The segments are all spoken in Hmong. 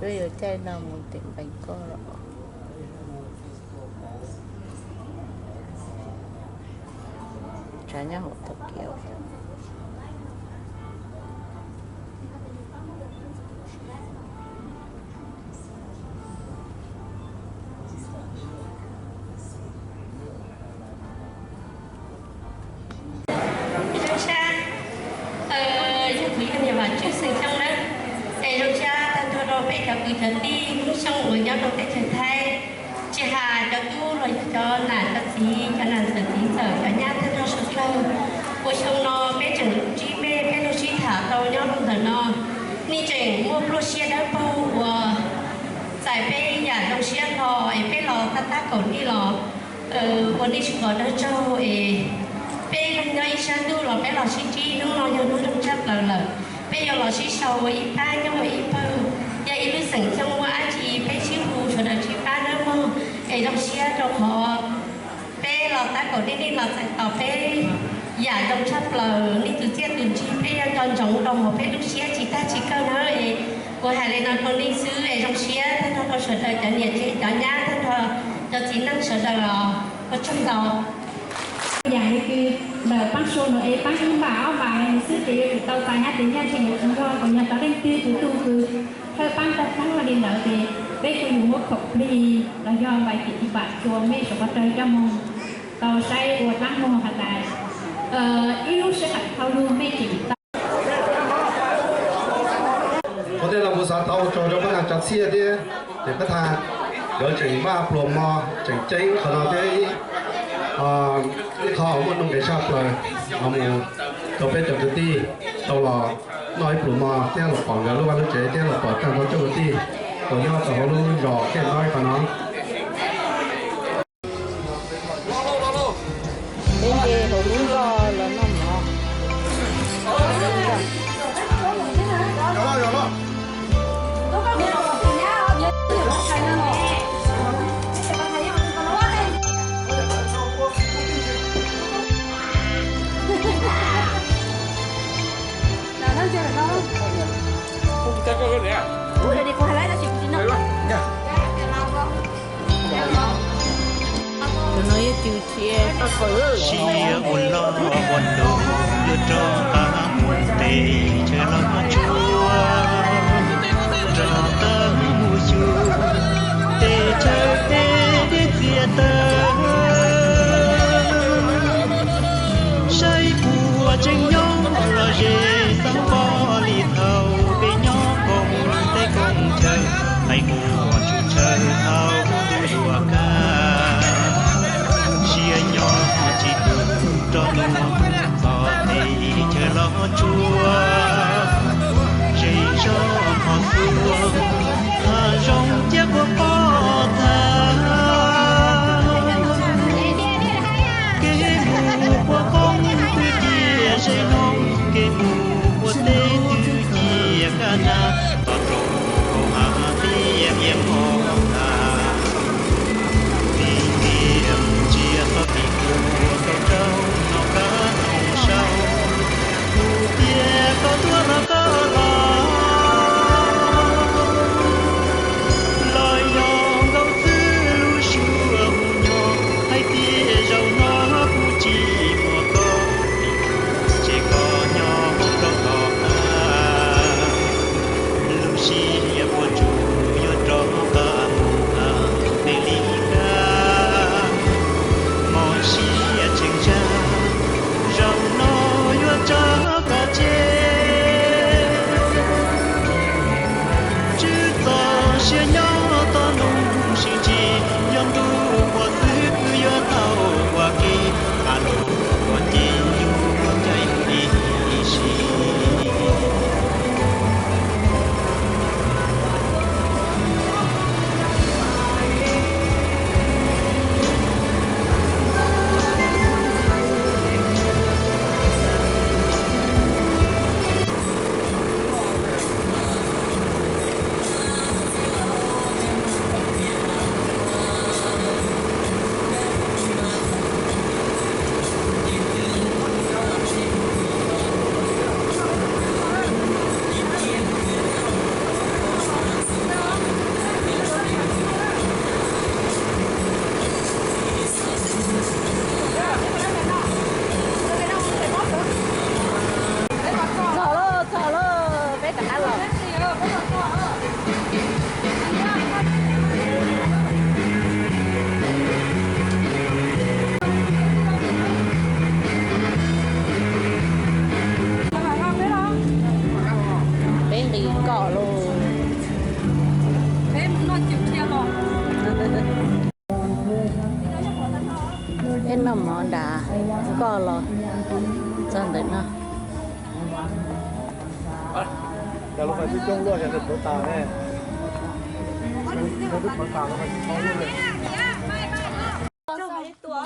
Twb yuav caij no mus tim Npees Koj los. Tshav nyob hauv Tokyo. Zoo siab, yog kuv yog niam Vam Tswb xeem Xyooj na, es zoo siab tag nrho rau peb cov kwv cov tij lub xyooj uas nyob rau teb chaws Thaib, tsis hais cov tub los yog cov nam cov txiv, cov nam ntxawm txiv ntxawm, cov nyab tag nrho suav dlawg, uas xyoo no peb tseem ntsib peb, peb los sib tham tau nyob rau ntawm no, nej tseem muaj pluaj siab dawb paug uas txais peb yam zoo siab hlo es peb los tab tab kaum nij los ua nej tsis kom dawb tsaug es peb nyob ib sab ntuj los peb los sib ntsib hnub no yog hnub zoo tshaj plaws lawm. Peb yuav los sib sau ua ib pab nyob ua ib pawg, yog ib lub xeem Xyooj muaj dab tsi peb sib hu sawv daws sib pab nawb mog. Es zoo siab rau qhov peb los tab kaum nij, nej los txais tos peb yam zoo tshaj plaws, nej tus txiaj tus ntsig peb yuav nco ntsoov rau hauv peb lub siab tsis tag tsis kawg nawb. Es kuv hais li no rau nej xwb es zoo siab tag nrho rau sawv daws cov niam tsev cov nyab tag nrho cov txiv neej sawv daws os, ua tsaug ntau. Yam li kws ntawm paab sua nuav es paab ib npam ob npam xwb ces yuav tsum tau txais nyab tes nyaj tsis yuav tsum nrog kuv nyuag tau leej twg tus tug kws thawj paab tag paub li ntawd ces peb kuj yuav muab khoom plig los yog npais tim ib npam rua mej suav qhov rawg coj moog tau saib ua dlaab moog has tas ib lub sij hawm dhau lug mej tseem tau. Ua ntej no kuv xav thov ua tsaug rau pab txhia thiab ces pab txhia nkawd tseem npaj pluas mov tseem ceeb qhov no thiab ib qho muaj nuj nqis tshaj plaws los mus rau peb cov kwv tij tau los noj ib pluas mov thiab los pom nkawd lub vaj lub tsev thiab los pom tag nrho cov kwv tij uas nyob rau hauv lub zos Kiaj Ntaub qhov no. Peb nce hauv lub zos los noj mov. Tus no yeej cw thiab. Sib ua loj ua lus yuav rov qab mus teb chaws los tsuas, rov qab mus xyuas teb chaws teb txias taw. Saib puas tseem nyob lom zem xab pom li thaum peb nyob koom teb koom chaw, hais kuas tsum chaw thaum tus yuav kag. Siab nyob tsis tu rov mus txog teb chaws los tsuas. Koj los. Peb noj mov nram koj los txog ntawm no.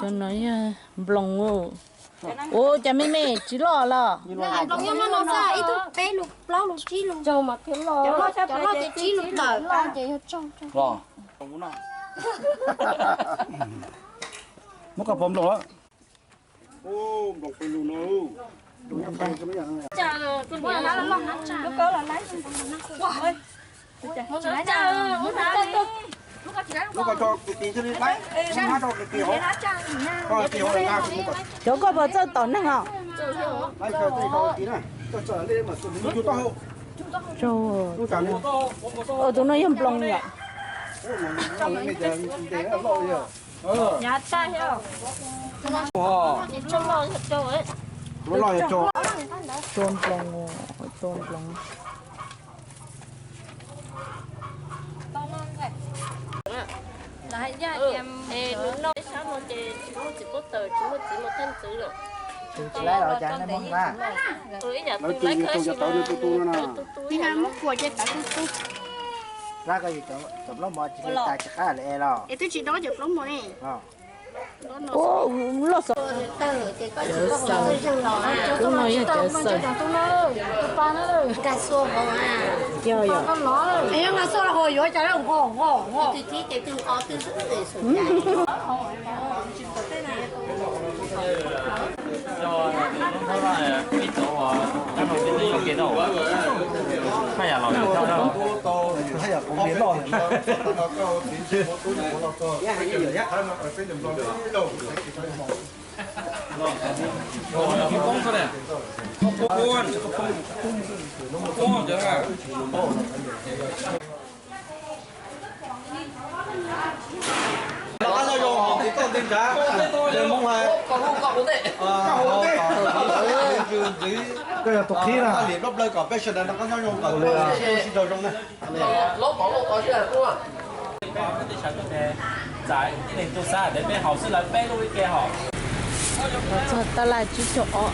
Cov no yog nploos. Ua cas me me tsis loj los? Ib tug peb lus, plaub lus, tsib lus. Cov loj ces tsib lus tawm, plaub ces yog tsaug. Muab koj pov nploos. Cov koj puas txawj tom neeg os? Tus no yog nploos yom? Tsua nploos, tsua nploos. Tus tsis laib los cas nej muab hla? Lawv tus yog tus cov tawv tu tu no na. Hla koj yus cov plaub mov tsis li tas tsis qab li es los. Es twb tsis dob cov plaub mov ne. Loj xaws. Tub no yog cov xaws. Yog yom. Koj yog tus qhib na. Txog tab laj tsib caug ob.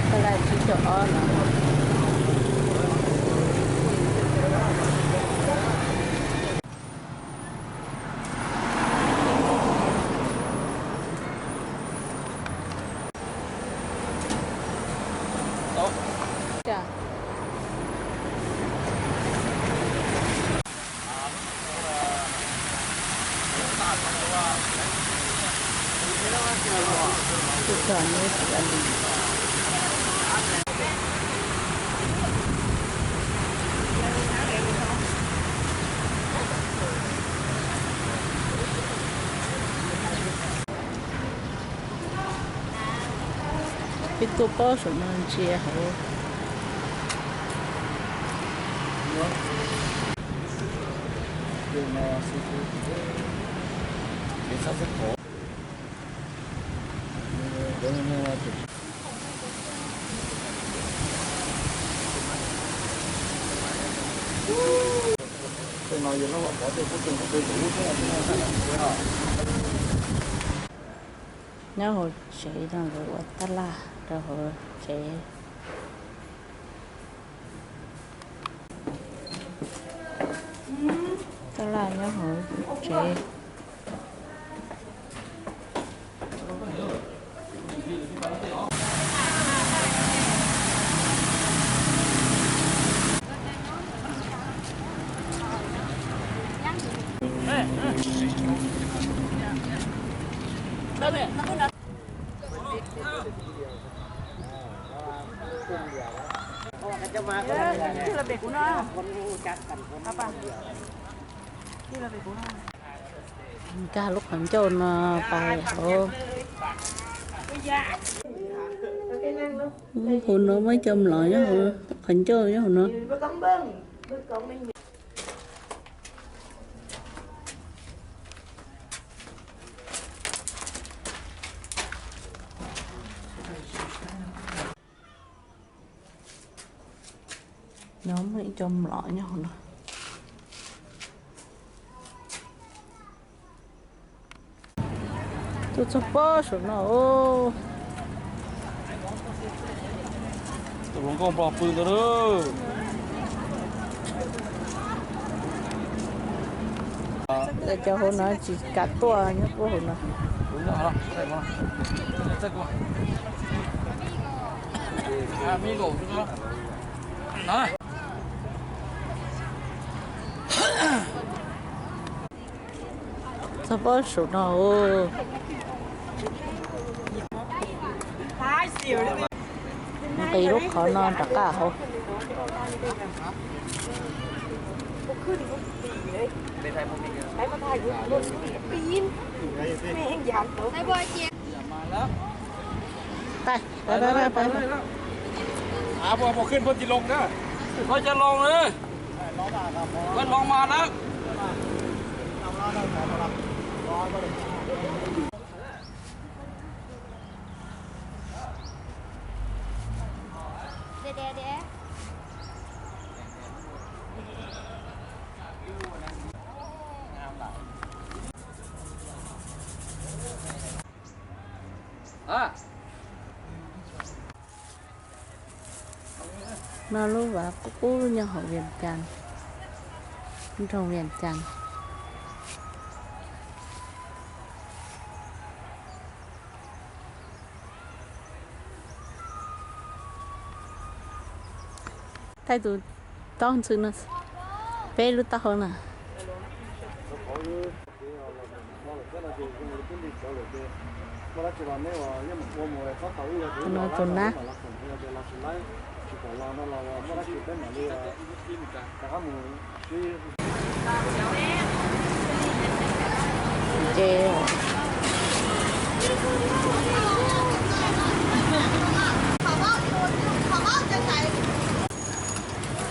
Tab laj tsib caug ob no. Peb tuaj pob saum no ntsia hauv. Nyob hauv tsev no lawv ua tab laj rau hauv tsev. Tab laj nyob hauv tsev. Nkag lub qhov ncauj no pais hauv. Hauv no muaj cov mlom nyob hauv, qhov ncauj nyob hauv no. No muaj ib co mlom nyob hauv no. Tuaj txog pob saum no. Tus hluas nkauj nplog pw ntawd. Cov hauv no tsis kam tuaj nyob puag hauv no. Txog pob saum no. Nqis lub qhov no rov qab hauv. Pais, pais, pais, pais. ขึ้นเพิ่มทีลงนะ เขาจะลงเลย ก็ลงมาแล้ว No lub vaj qub qub nyob hauv Vias Cas, nroog Vias Cas. Thaij tus taub ntxhw no, peb lub taub hau na. No tus nab.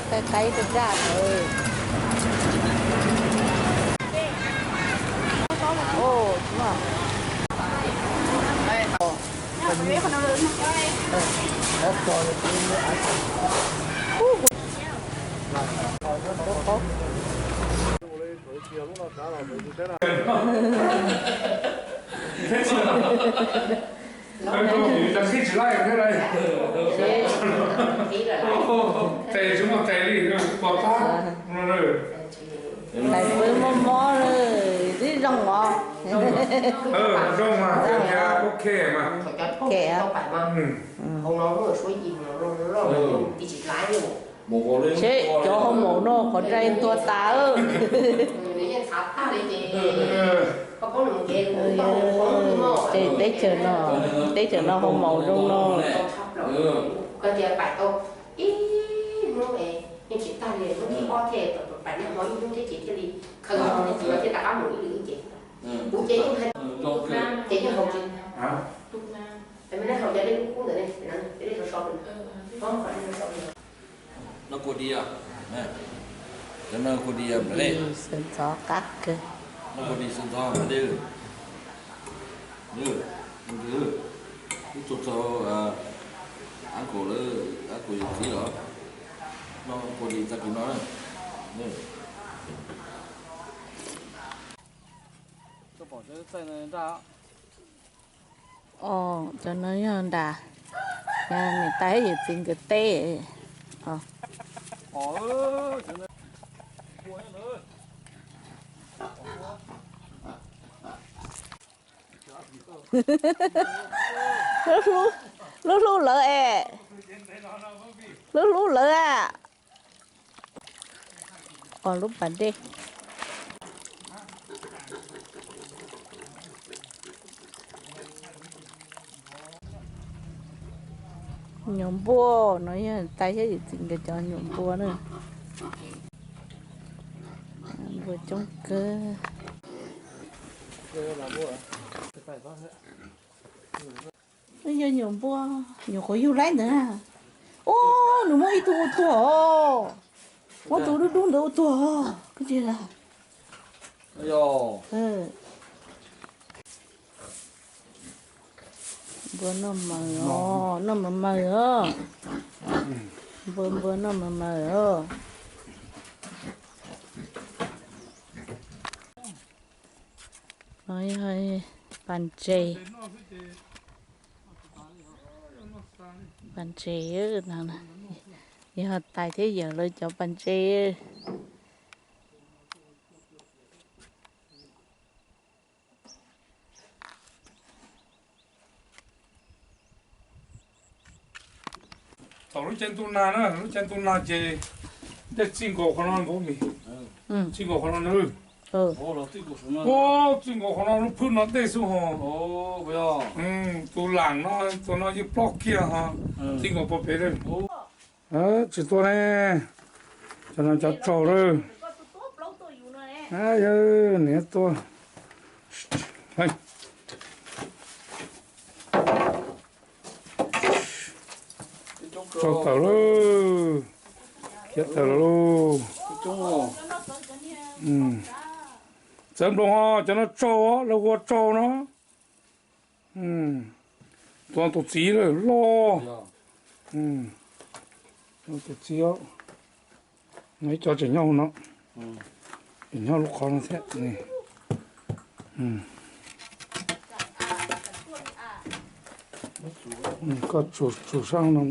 Ces qai qai raj raj. Tais pw mob mob, twb zoo os. Zoo mas, ok mas. Kem. Seb cov hoo maum no qhov rai ntuag tas. Ces teb chaws no, teb chaws no hoo maum zoo no. Noj kua dis, cov noj kua dis, sawv ntxov qab kawg. Noj kua dis sawv ntxov mas dej. Wb tuaj txog ab kaum lawm, ab kaum yawm txiv los noj kua dis tag kis no. Os, cov no yog nram niam tais thiab yawm txiv nkawd teb. Hlub hlub lawv es, hlub hlub lawv a. Os, lub pas dej. Nyuam npua no yog tais thiab yawm txiv nkawd cov nyuam npua na. Npua coob kawg. Yog nyuam npua, nyuam qhuav yug laib ntawd. Ub, nws muab ib tug ua tuag os. Muab tus dub dub ntawd ua tuag os. Koj tsis, npua noj maws os, noj maws maws os. Npua npua noj mas mas os. No yog pas ntses, pas ntses no, yog tais thiab yawm lawv cov pas ntses. Thaum lub caij ntuj nag na, lub caij ntuj nag ces dej txij nkaus qhov no, txij nkaus qhov no na. Txij nkaus qhov no lub phwb no dej xwb ho. Tus lam no, tus no yeej ploj kiag ho, txij nkaus pog pem lawm. Tsis tuaj ne, cov no cov tsaug lawm. Yog niam tuaj. Tsaug tawm lawm, khiav tawm lawm lauj. Txawv nploos ho, cov no tsaug, lawv hu ua tsaug no. Tus no tus txiv lawm loj. Tus txiv, no ib co tseem nyob hauv no, tseem nyob lub qhov no thiab. Koj tsum sab no,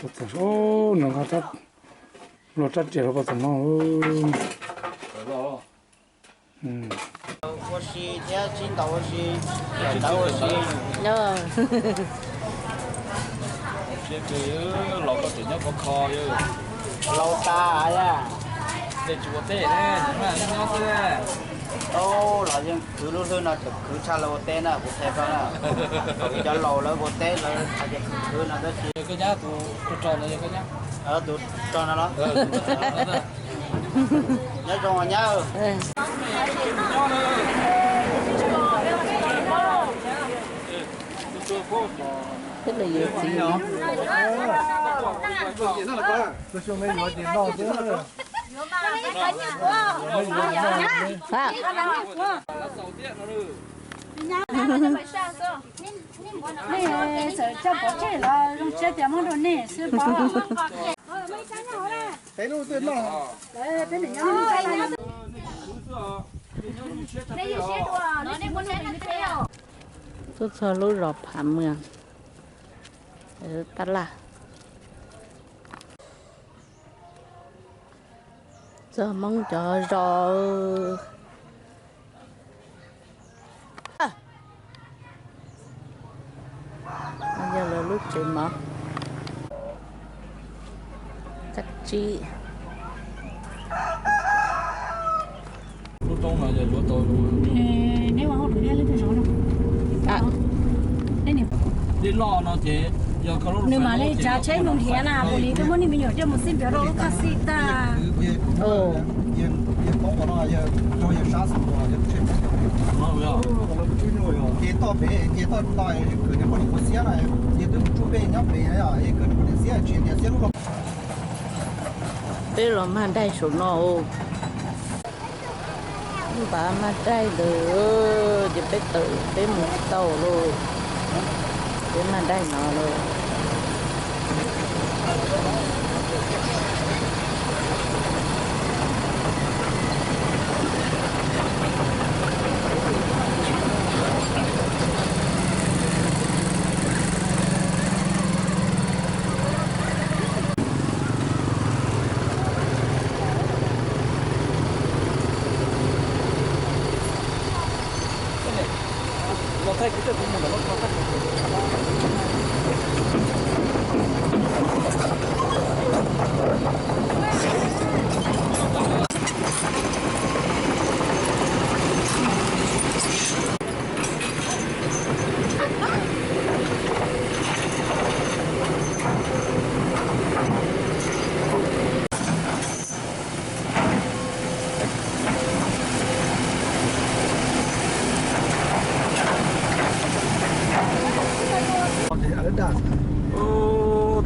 nws nqa luag rab riam rau pov tom no. Ua si thiab sib ntaus ua si, ntawd ua si. Los koj tseem nyob khov kho, laus tas a. Tsis ua teb, nyob xwb. Los yeej khwv lub hlwb no tseem khwv tshaj lawv ua teb na, kuv qhia koj na. Thaum ub cov laus lawv ua teb lawv hais tias khwv khwv no tab sis. Koj nyab tus rog rog no yog koj nyab? Tus rog no los? Nyob zoo nyab. Twb los yuav txiv no. Nej txawm coj pov tseg los zoo siab tias muab rau nej xwb pov. Tuaj txog lub zos Phav Mws, Tab Laj. Txog Hmoob cov zos. Yog lawv lub tsev mov. Kab tsib. Nws mam li tsav tsheb mus nrhiav na, kuv li twb muab niag me nyuam coj mus xij npias rau lub kaj xij tag. Peb los mag daig saum no. Npav mag daig ntawd ces peb tawm peb mus tsis tau lauj. Peb mag daig no lauj.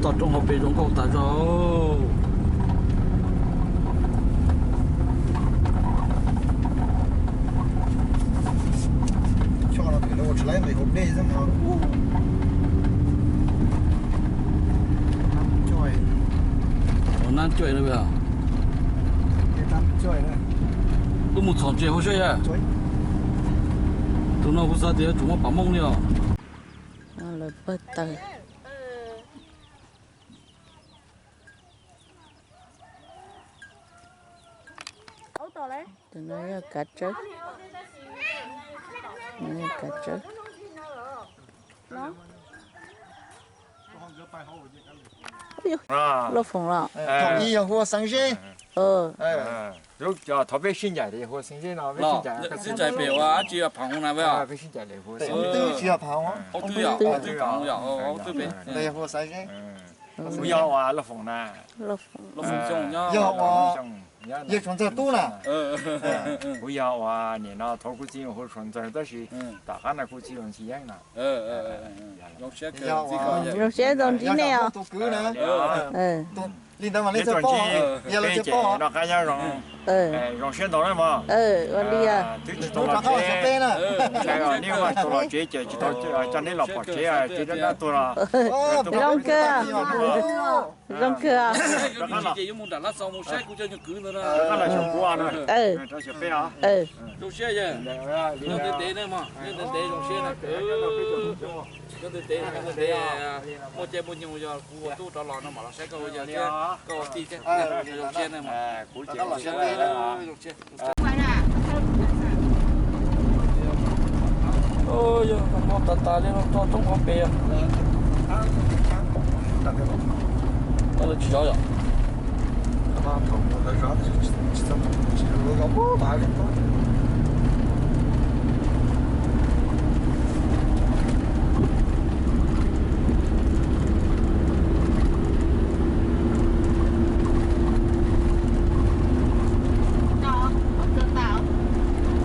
Toj roob hauv pes zoo nkauj tas zog. Choj no tsis laib nqis hauv dej xwb no. Choj. Nab cuaj na. Lub mus txhom ntses hauv siab yag. Tus no kuv xav tias yuav tsum muaj pam mooj li os. Lawv pawg taws. Tus no yog kav tsawb. Kav tsawb. Lauj Foom los? Thov ib yog hu ua Xeev Zeb. Thov peb sib ncaim li hu ua Xeev Zeb no, peb sib ncaim. Peb sib ncaim pem ua dab tsi, phav hoo na? Peb sib ncaim li hu ua Xeev Zeb. Tsis yog phav hoo. Hauv twb yog, hauv twb phav hoo yog, hauv twb pem. Yog hu ua Xeev Zeb. Kuv yog ua Lauj Foom na. Lauj Foom Xyooj, yog ua yawg Tshua Ntxawg tub na. Kuv yog ua nim no thaum kuv txiv hu Tshua Ntxawg tab sis tom qab no kuv txiv los Ntxhi Yeeb no. Zoo siab tau ntsib nej os. Tus kwv na. Li ntawd mas nej txawj paub, yog lawv tsis paub no qab nyob zoo. Zoo siab ntau na mog. Ua li twb tsis tau los tsev, nej tsis tau los tsev ces tsis tau coj neb los pom tsev, tsev dab dab tuag los. Zoo kawg. Zoo kawg. Rov qab los xyuas kuv no. Zoo siab yawg. Nyob ntev ntev na mog, nyob ntev ntev zoo siab na. Nyob ntev ntev, nyob ntev ntev, muaj caij muaj nyoog yog kuv ua tub rov los no mam los saib koj ua yawg thiab koj ua tij thiab. Zoo siab na mog. Zoo siab. Yog no tas tas li no txog roob qhov pem os. Lawv tsis zov yom?